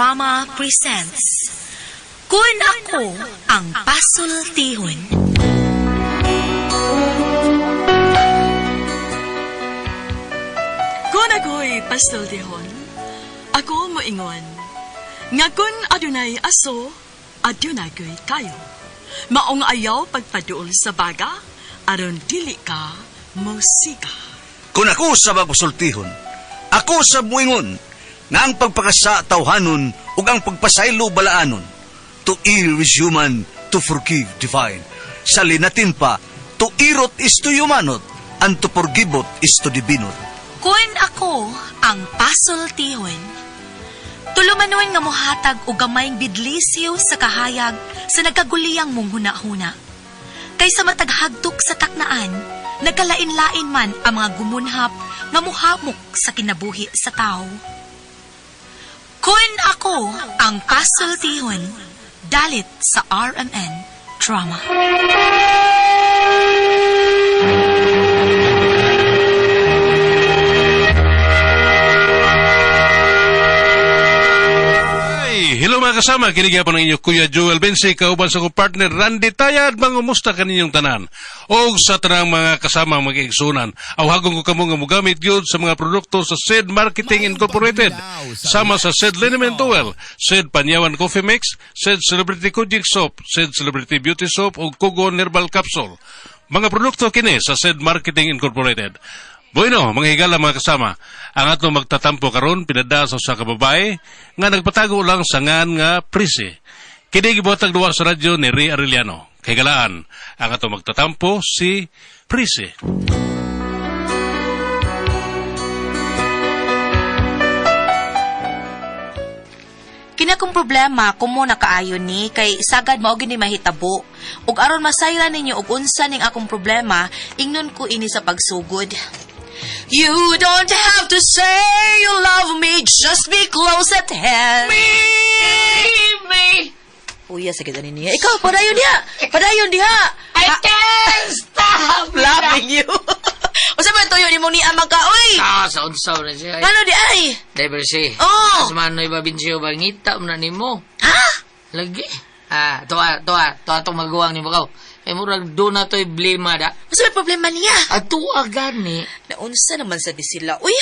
Drama presents Kun Ako Ang Pasultihon. Kung ako'y pasultihon, ako moingon, nga kun adunay aso, adunay ko'y kayo. Maong ayaw pagpaduol sa baga, aron dili ka musika. Kung ako sa magpasultihon, ako sa muingon, nga ang pagpakasa tawhanon ug ang pagpasaylo balaanon. To err is human, to forgive divine. Sa linatin pa, to irot is to humanot, and to forgivot is to divinot. Kun ako ang pasultihon. Tulumanon nga mohatag og gamayng bidlisiw sa kahayag sa nagkaguliyang mong huna-huna. Kaysa mataghagtok sa taknaan, nagkalain-lain man ang mga gumunhap nga muhamok sa kinabuhi sa tao. Kun ako ang pasultihon, dalit sa RMN Drama. Ay, hello mga kasama, kini gyapon ang inyong Kuya Joel Bensi, kauban sa akong partner Randy Tayad, mangumusta kaninyong tanan. Og sa tanang mga kasama mga igsunan, awhagon ko kamo nga mogamit gyud sa mga produkto sa Said Marketing Incorporated, sama sa Said Liniment Oil, Said Panyawan Coffee Mix, Said Celebrity Kojik Soap, Said Celebrity Beauty Soap ug Kugon Herbal Capsule. Mga produkto kini sa Said Marketing Incorporated. Bueno, mga higala mga kasama, ang atong magtatampo karon pinada sa usa ka babae nga nagpatago lang sa ngan nga prise. Kini gibuhatag duwa sa radyo ni Ray Arellano. Kay galaan, ang atong magtatampo si Prise. Kini akong problema kumo nakaayon ni kay sagad mao gini mahitabo. Ug aron masayran ninyo og unsa ning akong problema, ingnon ko ini sa pagsugod. You don't have to say you love me, just be close at hand. Me, Uya sa kita niya. Ikaw, padayon diha. Padayon diha. I can't stop Loving you. Unsa man tuyo nimo ni amang ka, oy? Ah, sa unsaw na siya. Ngano di ay? Driver si. Oh. As manoy babinsyo ba ngita mo na nimo. Ha? Lagi. Ah, tuwa, tuwa, tuwa tong maguwang nimo kaw. Kay murag do na to'y blema da. Unsa may problema niya? Ato gani. Naunsa naman sa di sila. Uy,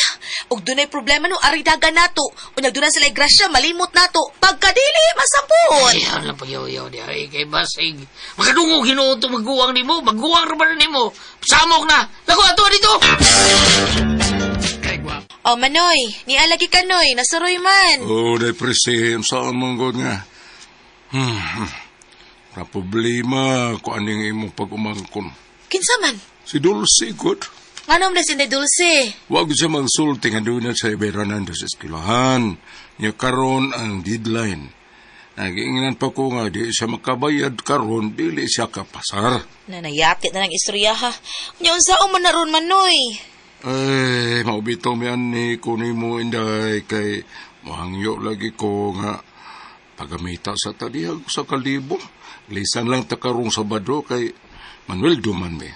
ug dunay problema no aridaga nato. Unyag dunay sila grasya malimot nato. Pagkadili masapot. Ay, ano lang pagyaw-yaw di ay kay basig. Makadungog hinuon to maguwang nimo, maguwang ra ba na nimo? Samok na. Lago ato dito. Kay gwa. Oh, Manoy, nialagi ka noy, nasuroy man. Oh, day presi, saan man god nga. Ra problema ko aning imong pag-umangkon. Kinsa man? Si Dulce, god. Nganong na si Dulce? Wag siya magsulti nga doon na sa iberanan sa eskwelahan. Nya karon ang deadline. Nagiinginan pa ko nga di siya makabayad karon dili siya kapasar. Nanayati na ng istorya ha. Unya unsa man na ron Manoy? Ay, maubitong miyan ni kunin mo inday kay mohangyo lagi ko nga pagamita sa talihag sa kalibo. Lisan lang ta karong Sabado kay Manuel Duman mi.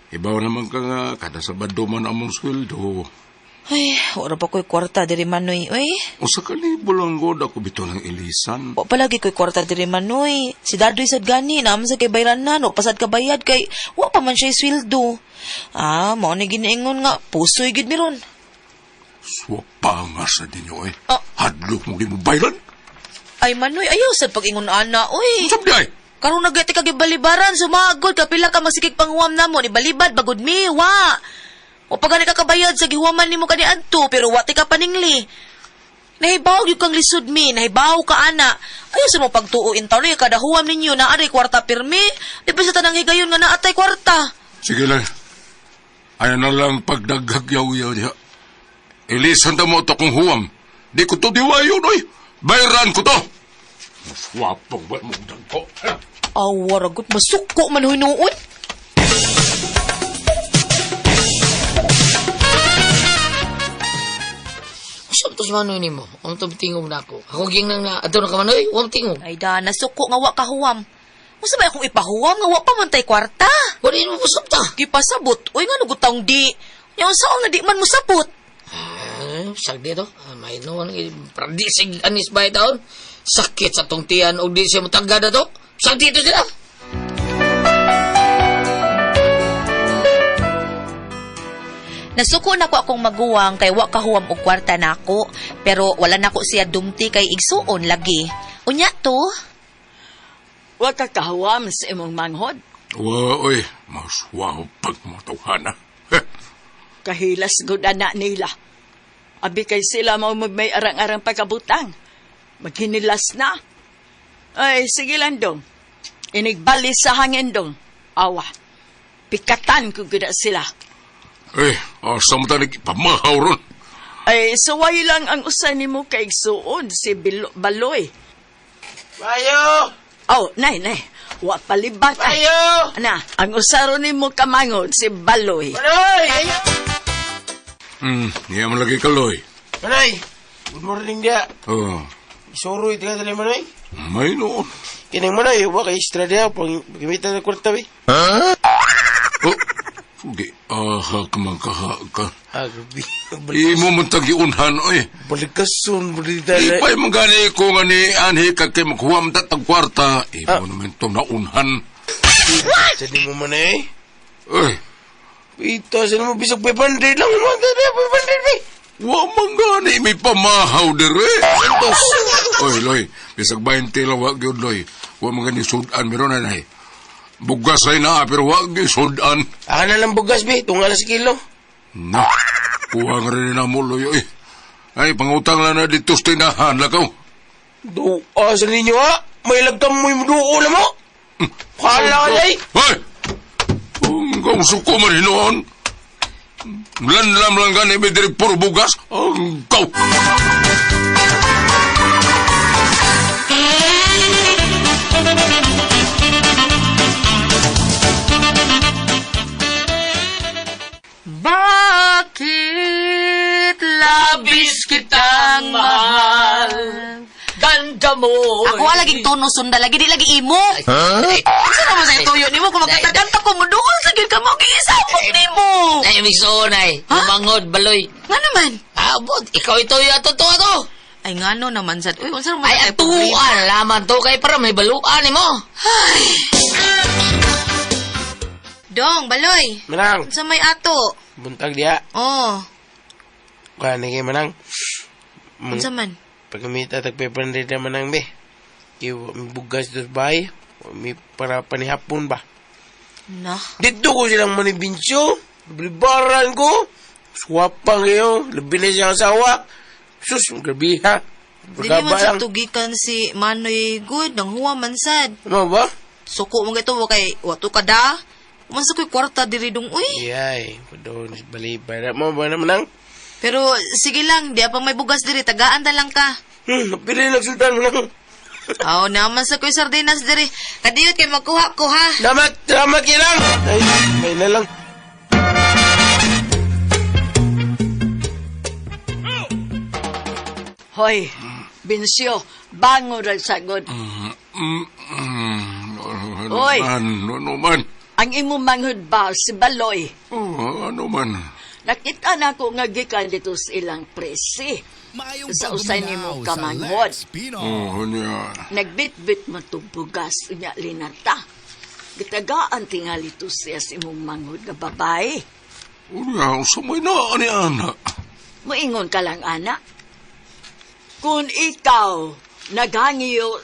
Ibaw naman ka nga kada Sabado man among sweldo. Ay, wala pa ko'y kwarta diri Manoy, uy. O sa kalibo lang god ako bito ng ilisan. Wa palagi ko'y kwarta diri Manoy. Si Dadoy sad gani naman sa kay bayranan, wa pasad ka bayad kay wa pa man siya sweldo. Ah, mao ni giniingon nga pusoy gid miron. Swapanga sa ninyo eh. Ah. Hadlok mo di mo bayran. Ay Manoy, ayaw sad pag-ingon ana, uy. Sabi ay! Karon nagyati ka gibalibaran, sumagod kapila ka masigig panghuam namo ni balibad bagod mi, wa. O pag ka kabayad sa gihuaman nimo kani adto, pero wa ti ka paningli. Nahibaw gyud kang lisod mi, nahibaw ka ana. Ayaw sa mo pagtuo in taon kada huwam ninyo na aray kwarta pirmi. Di ba sa tanang higayon nga naatay kwarta? Sige lang. Ayaw na lang pagdaghagyaw-yaw diha. Ilisan ta mo ito kong huwam. Di ko to diwayon, oy! Bayran ko to! Maswapong ba mo dagko? Awa ragot masuko man huy noon. Usap to sa manoy nimo. Ang to tingog na ako. Ako ging nang na ato na ka manoy, wa tingog. Ay da, nasuko nga wa ka huwam. Unsa ba akong ipahuwam nga wa pa man tay kwarta? Wala mo usap ta. Gipasabot, uy nga nugutang di. Nya unsa nga di man mosabot? Ay, Sag dito. May noon. Para di sig anis ba taon? Sakit sa tong tiyan o di siya mutagad na to. Sag dito sila. Nasuko na ko akong maguwang kay wa kahuwam og kwarta nako, pero wala nako siya dumti kay igsuon lagi. Unya to, Wa ka kahuam sa imong manghod. Wa, oy, mas wow pag matawhana. Heh, Kahilas gud ana nila. Abi kay sila mao may arang-arang pagkabutang. Maghinilas na. Ay, sige lang dong. Inigbali sa hangin dong. Awa. Pikatan ko gud na sila. Eh, asa mo tanig ipamahaw ron. Ay, suway lang ang usa nimo kay igsuon si Baloy. Bayo! Oh, nay, nay. Wa palibak. Ay. Bayo! Ana, ang usaro nimo kamangod si Baloy. Manoy! Ayo! Niya man lagi kaloy. Manoy! Good morning dia. Oh, Isuroy tika dali Manoy. may noon. Kining Manoy, wa kay extra dia pang gamitan ng kwarta bi. Oh, fugi, aha ka man kaha ka. Ah, grabe. Imo man tagiunhan, oy. Balikason bali dali. Ipay man gani ko nga ni anhi ka kay maghuwam ta tag kwarta. Imo naman to naunhan. Sa di mo Manoy. Oy, Ito sa mo bisag 500 lang mo dali 500 bi. wa man gani may pamahaw dire. Santos. Oy, Loy, bisag 20 lang wa gyud, Loy. Wa man gani sudan meron na nay. Bugas ay na, pero wa gyud sudan. Aka na lang bugas bi, tunga na sa kilo. Na, kuha nga rin na mo, Loy, oy. Ay, pangutang lang na dito sa tinahan, lakaw. Dua sa ninyo ha. May lagkam mo yung duo na mo. Hala ka day. Hoy! Ang suko man hinoon. Lanlam lang gani may diri puro bugas. Ang gaw! Bakit Labis kitang mahal. Ganda mo. Ako laging tono sunda lagi di lagi imo. Unsa naman sa tuyo nimo kung magkanta ko mo doon sa gyud ka mo giisabog nimo. Ay, misuon ay. Lumangod, baloy. Nga naman. Abot, ikaw ito yung ato to ato. Ay ngano naman sad. Uy, unsa naman Ay, sa problema? atuan laman to kay para may baluan ni mo. Dong, baloy. Manang, Unsa may ato? buntag dia. Oh, Kani kay Manang. unsa man? Pagkamita tag 500 na Manang be. Kay wa may bugas dos bahay. Wa may para panihapon ba. Na. Dito ko silang manibinsyo. Blibaran ko. Swapang kayo. Labi na siyang asawa. Sus, grabe ha. Dili man Pagkaba sa lang. tugikan si Manoy good nang huwa man sad. Ano ba? Suko mo gito kay wato ka da. Man sa ko'y kwarta diri dong uy. Iyay, doon balibay na mo ba naman ang? Pero sige lang, di pa may bugas diri, tagaan ta lang ka. Napili nagsultan mo lang. Aw, naman sa ko'y sardinas diri. Kadiyot kay magkuha ko ha. Salamat, salamat kilang. Ay, may na lang. Hoy, Binsyo, bango ra sagod. Ano Oy. man, ano man. Ang imong manghod ba si Baloy? Oh, ano man. Nakita na ko nga gikan dito sa ilang presi. Maayong Sa usay nimo pagbuminaw sa kamanghod. Lex Pino. Oh, niya. Nagbitbit mo itong bugas unya linata. Gitagaan tingali to siya sa imong manghod nga babae. Unya, sa may na ani ana. Moingon ka lang, ana. Kung ikaw naghangiyo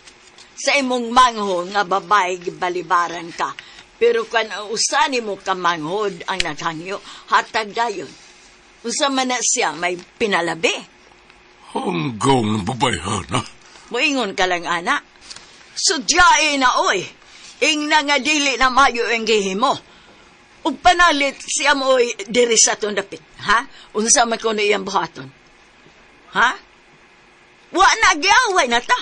sa imong manghod nga babae gibalibaran ka, pero kan usa nimo ka manghod ang naghangyo, hatag dayon. Unsa man na siya may pinalabi. Ang gaw ng babayhana. Moingon ka lang, ana. Sudyae na, oy. Ingna nga dili na mayo ang gihimo. Ug panalit siya mo, oy, diri sa atong dapit. Ha? Unsa man kuno iyang buhaton? Ha? Wa na giaway na ta.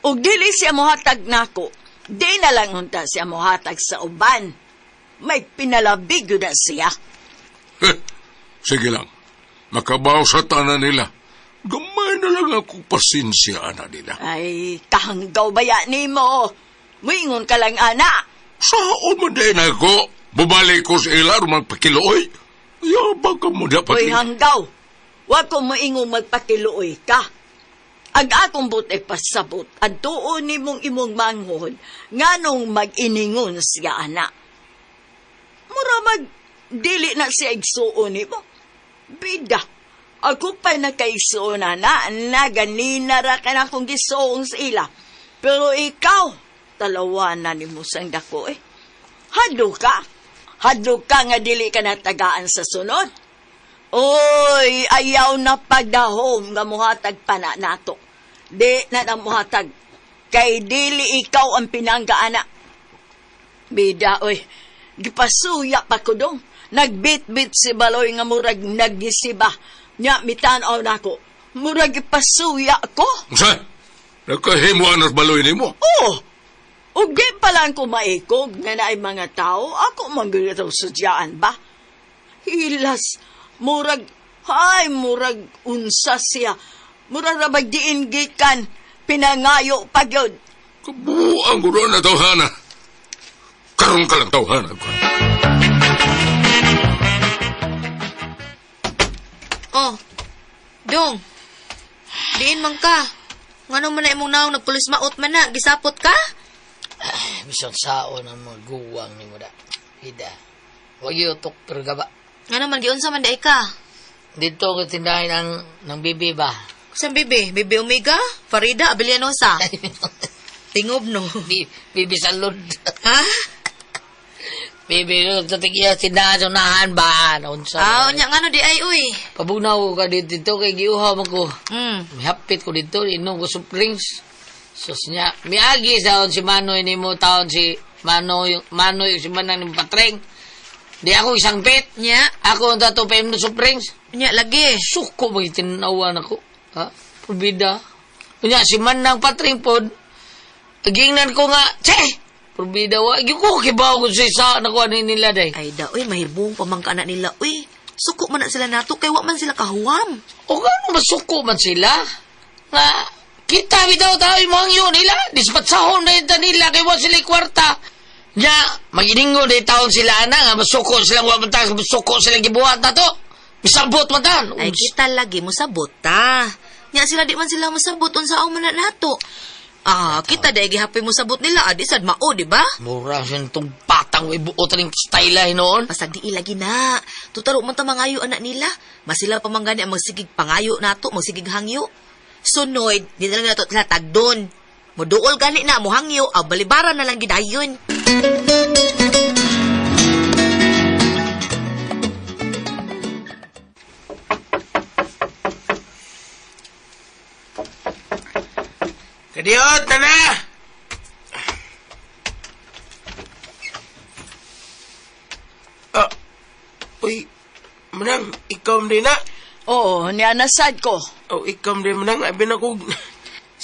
Ug dili siya mohatag nako. Di na lang unta siya mohatag sa uban. May pinalabig yun na siya. Eh, sige lang. Makabaw sa tanan nila. Gamay na lang ako pasensya, ana nila. Ay, kahanggaw baya nimo. Moingon ka lang, ana. Saan man din ako? Bumalik ko sa ila, magpakiloy. Yabang ka mo dapat. Uy, hanggaw. Wa ko moingong magpakiluoy ka. Ang akong buti pasabot, adtuon nimong imong manghod, nganong mag-iningon siya, ana. Mura mag, dili na siya igsuon nimo. Bida, ako pa'y nakaigsuon na na, naganina ra ka na akong gisuong sa ila. Pero ikaw, talawa na nimo sang dako eh. Hadlo ka. Hadlo ka nga dili ka natagaan sa sunod. Oy, ayaw na pagdahom nga muhatag pa na nato. Di na na muhatag. Kay dili ikaw ang pinanggaana. Bida, oy, gipasuya pa ko dong. Nagbitbit si Baloy nga murag nagisiba. Nya, mitanaw nako. Murag gipasuya ko. Unsa? Nagkahimo ang baloy nimo. Oo. Ug di pa lang ko maikog nga naay mga tao, ako manggagaw sudyaan ba? Hilas, murag, ay, murag unsa siya. Murag rabag diin gikan, pinangayo pa gyud. Kabuang ko na tawhana. Karon ka lang tawhana ko. Oh, Dong. Diin man ka. Ngano man na imong naong nagpulis maot man na, gisapot ka? Ay, bisan saon ang mga guwang ni mo da. Ida. Wag yutok pero gaba. Ngano man giunsa man di ka? Dito ko tindahin ang ng bibi ba? Saan bibi? Bibi Omega? Farida Abelianosa? Tingob no. Bibi salud. Ha? Bibi sa tigiya tindahan sa unahan ba? Unsa? Ah, unya ngano di ay uy. Pabunaw ko ka dito kay giuhaw man ko. Mm. Mihapit ko dito, inom ko soft drinks. Sus niya, miagi sa si Manoy nimo taon si Manoy, Manoy si Manang nimo patreng. Di ako isang pit. Nya, Ako ang tato pa imno soft drinks. nya lagi. Suko magitinawan ako. Ha? Probida. Unya si Manang patreng pod. Gingnan ko nga, che! Probida wa. Gyud ko kibaw ko sa isa nakuha ni nila day. Ay da, uy, mahibong pamangka na nila, uy. Suko man na sila nato kay wa man sila kahuwam. O gano masuko man sila? Nga, kita bitaw tayo yung mga yun nila. Dispatsahon na yun nila kay wa sila kwarta. Nya, maginingo na taon sila ana nga masuko sila wa man ta masuko sila gibuhat na to. Misabot man tan. Ay kita lagi mosabot ta. Nya sila di man sila mosabot unsa man na nato. Ah, kita dai gihapon mosabot nila adi sad mao, di ba? Mura siya itong batang way buot ring style noon. Basta di lagi na. Tutaro man ta mangayo anak nila. Masila pa man gani ang magsigig pangayo nato, magsigig hangyo. Sunod, di na lang nato sila tagdon. Moduol gani na mo hangyo, aw balibaran na lang gidayon. Kadiot na na! Ah, uy, manang, ikaw din na. Oo, niya nasad ko. Oh, ikaw din manang, abi na kog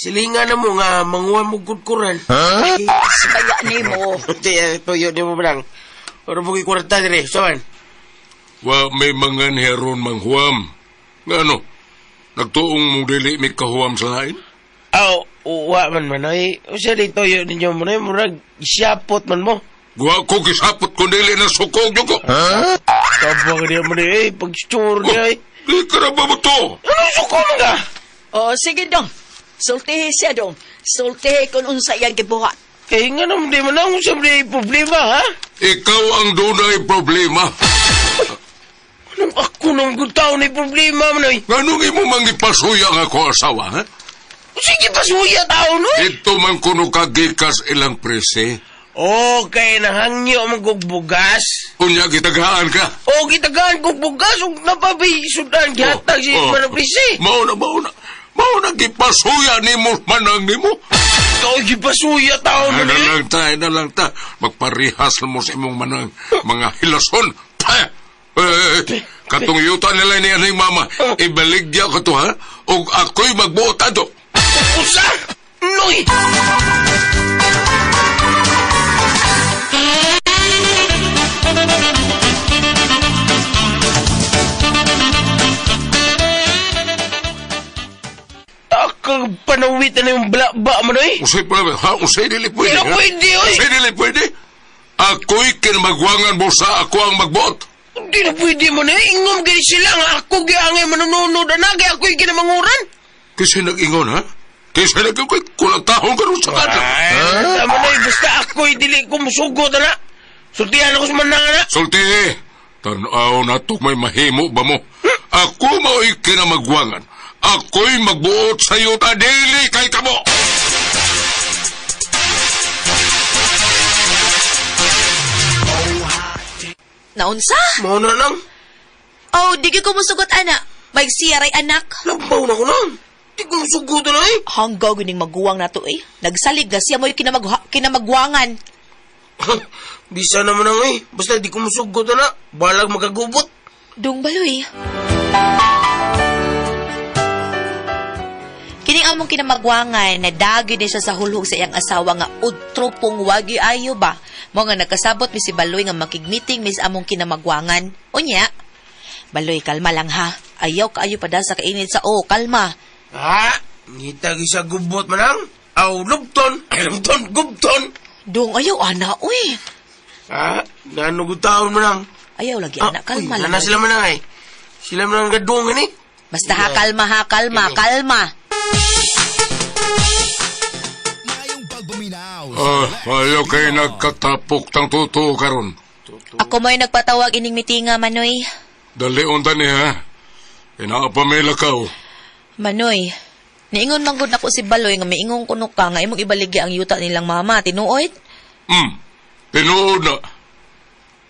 silingan na mo nga manguha mo gudkuran. Ay, isbaya nimo. Ti, tuyo di mo manang. Ora mo kwarta dire, sawan. Wa may mga niharon manghuam. Ngano? Nagtuong mong dili may kahuam sa lain? Aw, wa man manoy. Usa di tuyo ninyo manoy, murag siyapot man mo. Wa ko gisapot kung dili na sukog ko. Tabang niya manoy, eh, pag-sure niya eh. Di ka na ba mo to? Ano suko man ka? Oo, sige dong. Sultihi siya dong. Sultihi kung unsa iyang gibuhat. Kaya nga naman di man ang usap di problema, ha? Ikaw ang dunay problema. Anong ako nang gutaw na problema, manoy? Nganong imo mangipasuya nga ako asawa, ha? Sige, pasuya tao, no? Ito man kuno kagikas ilang prese. Okay, nahangyo ang gugbugas. Unya gitagaan ka. O, gitagaan gugbugas, ug napabay sudan, gihatag si Oh, oh. Manang Prese. Mao na, mao na. Mao na gipasuya nimo manang nimo. Ikaw, gipasuya tao, Ay, no? na lang ta, ay, na lang ta. Magparihas mo sa imong manang mga hilason. Ta! Eh, eh, katong yuta nila ni aning mama, ibaligya ko to ha? Og ako'y magbuot ato. Usa! Noy! Akang panawitan na yung blaba mo, noy. Usay pa ha? Usay dili pwede, Dili ha? pwede, oy! Usay dili pwede. Ako'y kinamagwangan mo sa ako ang magbuot. Hindi na pwede mo na. Ingom gani sila nga ako giangay manununod na kaya ako'y kinamanguran. Kasi nag-ingon, ha? Kasi nag-ingon, kulang tahong karon sa kadlaw. Ay, tama na eh. Basta ako'y dili ko musugot na. Sultihan ako sa manang na. Sulti, tanaw na to may mahimo ba mo? Ako mao'y kinamagwangan. Ako'y magbuot sa iyo ta dili kay kamo. Naunsa? Mao na lang. Oh, di gyud ko musugot ana. May siya ray anak. Labaw na ko lang. Di ko musugot na eh. Hanggaw gining maguwang nato eh. Nagsalig na siya mo'y kinamagwangan. Bisa naman ang eh. Basta di ko musugot na. Balag magagubot. Dung baloy. Kining among kinamagwangan na dagi din siya sa hulhog sa iyang asawa nga udtro pong wagi ayo ba. Mo nga nagkasabot mi si Baloy nga makig-meeting mis among kinamagwangan. Unya, Baloy, kalma lang ha. Ayaw kaayo pa sa kainit sa o, kalma. Ha? Ngita sa gubot manang. Aw, lubton. Ay, lubton, gubton. Dong, ayaw ana, uy. Ha? Nanugutaon manang. Ayaw lagi ana, kalma uy, lang. Nana sila manang eh. Sila manang gadungan eh. Basta ha, kalma ha, kalma, kalma. Ayaw kay nagkatapok tang totoo karon. Ako mo'y nagpatawag ining mitinga, Manoy. Dali unta ni ha. Inaapa may lakaw. Manoy, niingon man gud nako si Baloy nga miingon kuno ka nga imong ibaligya ang yuta nilang mama, tinuod? Tinuod na.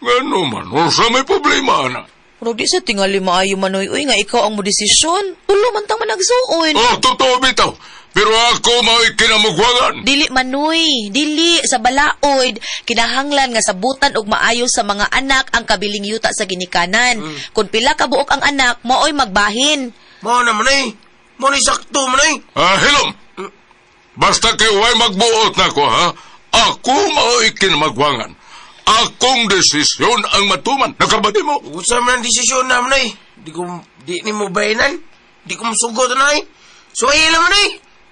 Ngano man, unsa may problema na. Pero di sa tingali maayo Manoy, uy nga ikaw ang modesisyon. Tulo man tang managsuon. Oh, totoo bitaw. Pero ako mao'y kinamugwangan. Dili Manoy, dili sa balaod kinahanglan nga sabutan og maayo sa mga anak ang kabiling yuta sa ginikanan. Kung pila ka buok ang anak, maoy magbahin. Mao na man eh. Mao na sakto man eh. Ah, hilom. Basta kay way magbuot na ko, ha? Ako mao'y kinamagwangan. Akong desisyon ang matuman. Nakabati mo? Usa man ang desisyon na man eh. Di ni mo bayanan. Di ko musugot na eh. So ay lang man eh.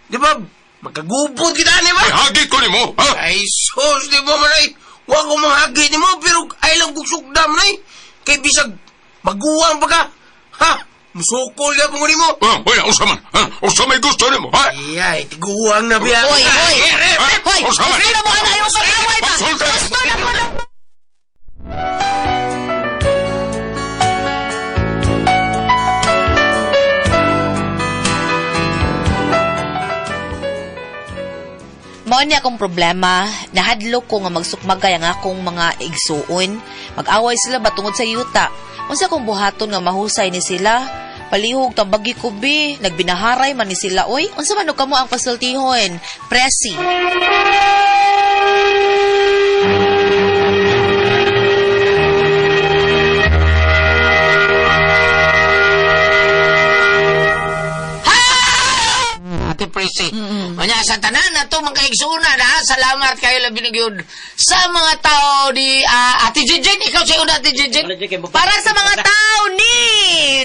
Di ba? Magkagubot kita ni ba? Ay, hagit ko ni mo, ha? Ay sus, di ba man eh. Wa ko manghagit ni mo pero ay lang kong sugda man eh. Kay bisag maguwang pa ka. Ha? Musukol ka po ni mo. Ah, oy, unsa man? Ha? Unsa may gusto nimo, ha? Ay, tiguang na biya. Hoy, hoy. Ha? Hoy, Unsa man? gusto na mo ana ayaw pag-away ba? Pagsulti! Gusto na mo na. Mao ni akong problema, nahadlok ko nga magsukmagay ang akong mga igsuon. Mag-away sila ba tungod sa yuta? Unsa akong buhaton nga mahusay ni sila? Palihog tambagi ko bi, nagbinaharay man ni sila oy. Unsa man og kamo ang pasultihon? Presi. Ate Prissy. Manya sa tanan na to mga kaigsunan ha. Salamat kayo labi na gyud sa mga tao ni Ate Jinjin. Ikaw sa una Ate Jinjin. Para sa mga tao ni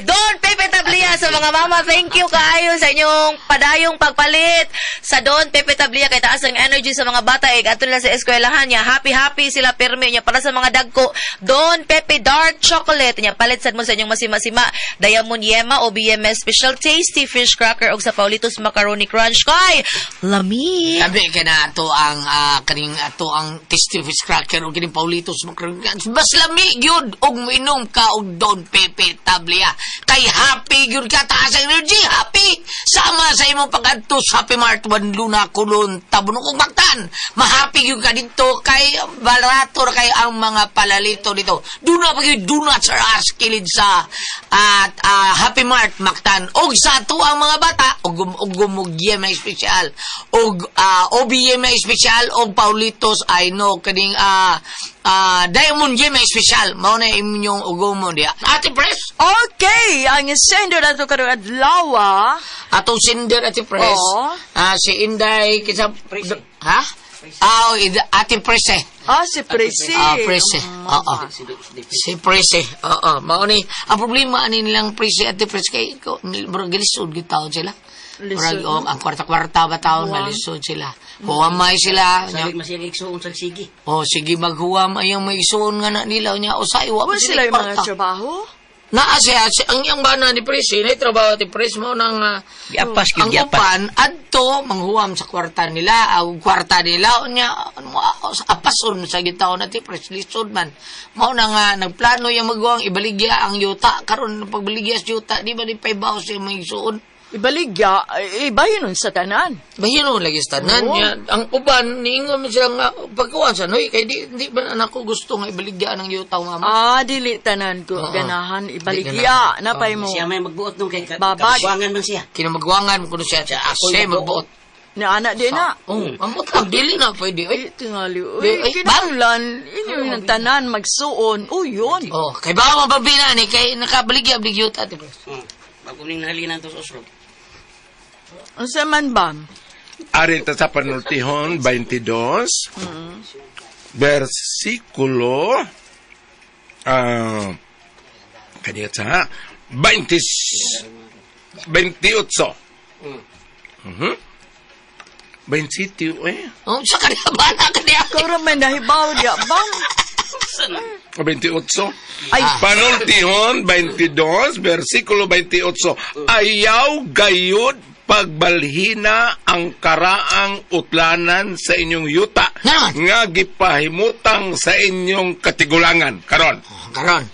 Don Pepe Tablia, sa mga mama, thank you kaayo sa inyong padayong pagpalit sa Don Pepe Tablia kay taas ang energy sa mga bata eh ato nila sa eskwelahan niya. Happy happy sila pirmi niya para sa mga dagko. Don Pepe Dark Chocolate niya palit sad mo sa inyong masima-sima Diamond Yema o BMS Special Tasty Fish Cracker og sa Paulitos Macaroni Crunch kay lami. Labi kay na ato ang kaning ato ang tasty fish cracker o kining Paulitos macaroni. Mas lami gyud og moinom ka og Don Pepe Tablia. Kay happy gyud ka taas ang energy, happy. Sama sa imong pag-adto sa Happy Mart One Luna Kulon Tabunok ug Mactan. Mahappy gyud ka didto kay barato ra kay ang mga palalito dito. Duna pa gyud donuts are us kilid sa at Happy Mart Mactan og sa ato ang mga bata og og gumugye may espesyal og OBM may espesyal og Paulitos I know kaning Diamond J may espesyal mao na inyong ugumon diha. Ate Pres, Okay, ang sender nato karong adlaw. Atong sender Ate Pres. Oo. Si Inday kinsa ha? Ate Pres eh. Si Prissy. Prese. Oo. Si Prese. Oo. Mao ni ang problema ani nilang Prese Ate Pres kay ko murag gilisod gyud taon sila. Lisod, Murag no? og ang kwarta-kwarta ba taon malisod sila. Huwamay sila. Nya, Sabi masiyang igsuon sa sige. oh, sige maghuwam ayang may isuon nga na nila nya usay wa Wa man sila sila yung mga kwarta. trabaho. Naa siya, ang iyang bana ni Pres, eh, trabaho ti Pres mo nang Giapas gyud ang giapas. upan adto manghuwam sa kwarta nila, ang kwarta nila unya ano, apason sa gitaw na ti Pres lisod man. Mao na nga nagplano yang maguwang ibaligya ang yuta karon pagbaligya sa yuta di ba ni paybaw sa mga igsuon. Ibaligya, ibahin nun sa tanan. Mahiro lagi sa tanan Oo. niya. Ang uban niingon man sila nga pagkuan sa noy kay di ba na nako gusto nga ibaligya ang yuta mama. Ah, dili tanan ko Oo. ganahan Di ibaligya ganahan. na pay mo. Siya may magbuot nung kay Babad. kabuangan man siya. Kinamagwangan kuno siya siya Ako'y siya magbuot. magbuot. Na anak di na. Oh, amot ang dili na pwede. Oy. Ay, tingali. Di, Uy, ay, kinahanglan, inyo yung tanan, magsuon. Uy, yun. Oh, kay bawa mapabina ni kay nakabaligya big yuta ti Pres. Bago ning nahalinan to sa Oslo. Unsa man ba? Ari ta sa panultihon 22, versikulo kaniya sa 20 28. Mhm. 27 eh. Oh, sa kaniya bana kaniya. Ikaw ra man nahibaw diya, bam. 28. Ay, Panultihon 22, versikulo 28. Ayaw gayud pagbalhina ang karaang utlanan sa inyong yuta Naman. nga gipahimutang sa inyong katigulangan. Karon, Karon.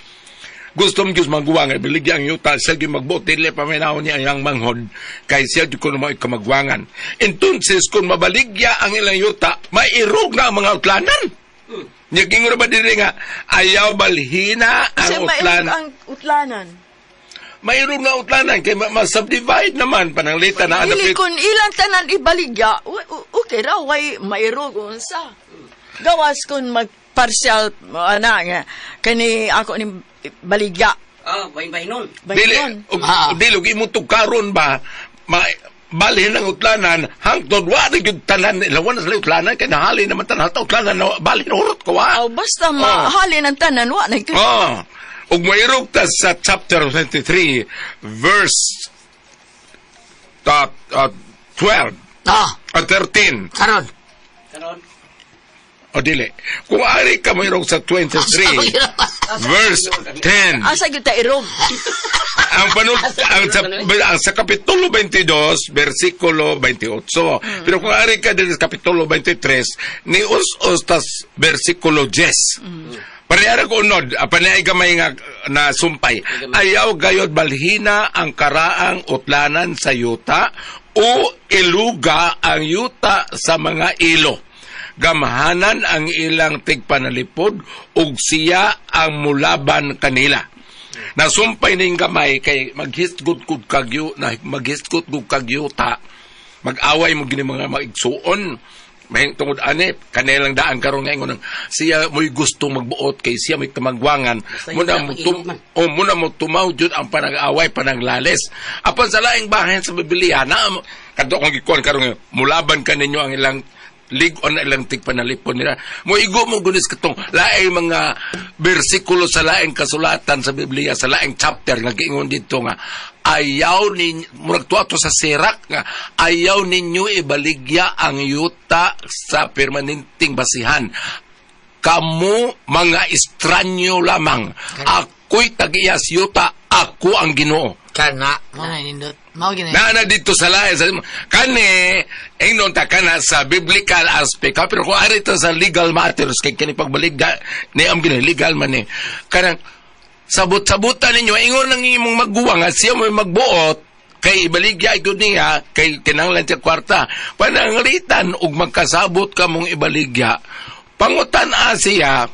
gusto mo Diyos maguwa nga ibaligya ang yuta siya gyud magbuot dili pa minaw niya ang manghod kay siya gyud kuno mao kamagwangan. Entonces kung mabaligya ang ilang yuta, mairog na ang mga utlanan. Nya gingon ba diri nga ayaw balhina kasi ang mailog utlan. ang utlanan. Mairog na utlanan kay ma-subdivide naman pananglita na Dili adapit. kun ilang tanan ibaligya, okay ra way mairog unsa. Gawas kun magpartial ana nga kani ako ni baligya. Ah, bahin-bahin nun. Dili Bayon. og dili og imong tukaron ba ma balhin ang utlanan hangtod wa na gyud tanan ilawan na sila utlanan kay nahali naman tanan halta utlanan na balhin urot ko wa. Aw basta mahalin ang tanan wa na gyud. Oh. Ug moirog ta sa chapter 23 verse 12 Ah, o 13 karon. Karon. o dili. Kung ari ka moirog sa 23 verse 10. Asa gyud ta irog? Ang panul ang sa, ang sa kapitulo 22 versikulo 28. Pero kung ari ka din sa kapitulo 23 ni us-us tas versikulo 10. Parehara ko unod, panay gamay nga na sumpay. Ayaw gayod balhina ang karaang utlanan sa yuta o iluga ang yuta sa mga ilo. Gamhanan ang ilang tigpanalipod ug siya ang mulaban kanila. Nasumpay ning gamay kay maghisgot kog kagyo na maghisgot kog kagyuta. Mag-away mo gini mga maigsuon. May tungod ani kanilang daan karon nga ingon siya mo'y gusto magbuot kay siya mo'y kamagwangan. Muna mo tum o muna mo tumaw jud ang panag-away panaglalis. Apan sa laing bahin sa Biblia na kadto kong gikuan karon mulaban kaninyo ang ilang lig-on na ilang tigpanalipon nila. Moigo mo gunis katong laing mga bersikulo sa laing kasulatan sa Biblia, sa laing chapter nga giingon dito nga ayaw ninyo, murag tuwa to sa Sirak nga ayaw ninyo ibaligya ang yuta sa permanenteng basihan. Kamu mga estranyo lamang. Ako'y tag-iyas yuta, ako ang Ginoo. Kana, mo na nindot. Mao gini. Na na dito sa lain sa kani ingnon ta kana sa biblical aspect ha, pero kung ari ta sa legal matters kay kani pagbalik da, ni am gini legal man ni kanang sabot-sabutan ninyo ingon lang imong magguwa nga siya mo'y magbuot kay ibaligya gyud niya kay kinahanglan siya kwarta pananglitan og magkasabot ka mong ibaligya pangutan a siya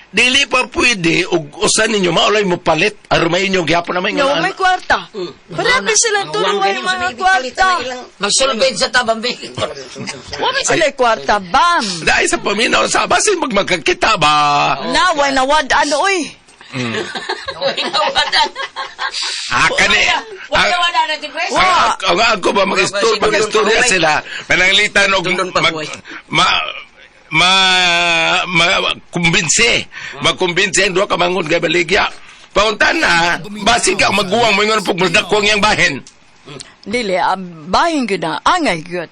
dili pa pwede og usa ninyo maulay mo palit aron may inyo gyapon na may No, may kwarta. Parami silang turuan yung mga kwarta. Magsulbid sa tabambi. Wa man sila kwarta, bam. Dahil sa paminaw sa basin magmagkakita ba? Naway nawad ano oy. Ah, kani. Wala wala na ti Pres. Ang ako ba mag-istorya sila mananglitan og mag, ma ma ma kumbinse magkumbinse ang duha ka mangon kay baligya. Pauntan na basig ka maguwang mo ingon pug mas dako ang iyang bahin. Dili, bahin gyud na, angay gyud.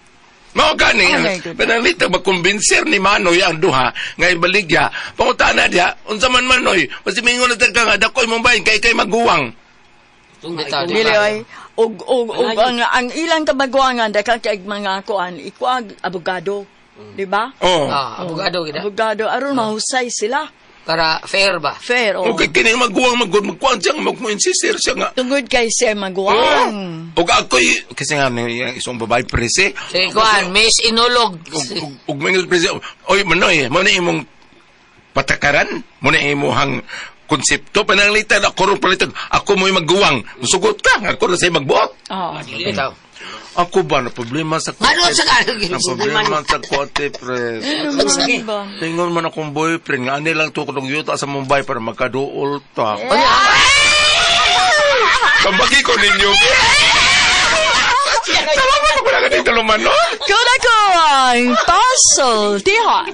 Mao gani, Okay, good. pananglita makumbinser ni Manoy ang duha nga ibaligya. Pangutana diya, unsa man Manoy, pasimingon na ka nga dako imong bahin kay kay maguwang. Bitaw, di Dili ba? ay og ang ilang kamaguangan daghan kay mga kuan ikuag abogado, di ba? Oh. Ah, abogado gid. Abogado aron mahusay sila. Para fair ba? Fair oh. Okay kini maguwang magud magkuan siya nga magmo-insistir siya nga. Tungod kay siya maguwang. Oh. Og ako'y kasi nga ni ang isang babae prese. Si kuan, Miss Inulog. Og mga prese, oy Manoy, mo na imong patakaran, mo na imong konsepto pananglitan ako ron palitan ako mo'y maguwang musugot ka ako ra say magbuot. Oh. Bitaw. Ako ba na problema sa Ano sa Na problema sa kote, pre. Ba? Tingon man akong boyfriend nga ani lang to kung yuta sa Mumbai para magkaduol ta. Tambagi ko ninyo. Salamat ako na ganito lumanon. Kuna ko ang pasultihan.